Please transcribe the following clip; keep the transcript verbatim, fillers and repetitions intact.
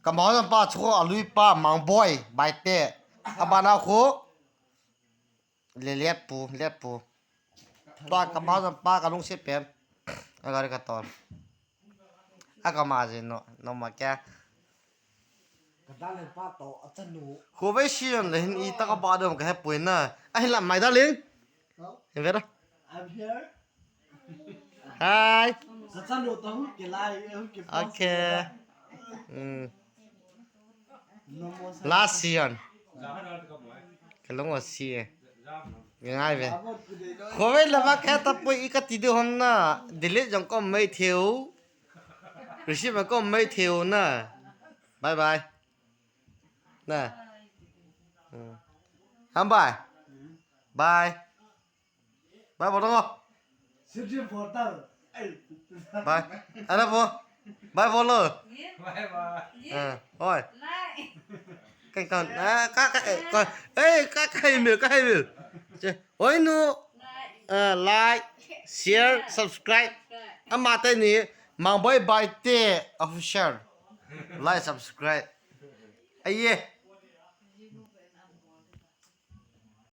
Kamau jam pa chu a lui pa Mangboi Baite. Abana khu. Lelet pu, let pu. Tua kamau jam pa kalungset pen. Agari katol. Akama jin no, no ma kya. Kadalen pa to, achanu. Khovei Sian le hin itaka ba dom kahe poi na. Ahin la, my darling. Hello? Hin vera. I'm here. Hi. Kachanu to hung ke lai, hung ke. Okay. Mm. No more. Last Sian. Kalung o si e. Ngai ve. Khovei lava khe tapoi ikati de hon na. Delete jong kom mai theu. Receive kom mai theu na. Bye bye. Na. Hmm. Ham bye. Bye. Bye bol dong. Sirji portal. Ai. Bye. Ana bo. Bye bol lo. Bye bye. Ah, oi. Kan kan. Ah, ka ka eh, ka. Eh, ka ka email, ka email. Che. Oi nu. Ah, like, share, subscribe. Ama te ni Mangboi Baite official. Like, subscribe. Ai ye.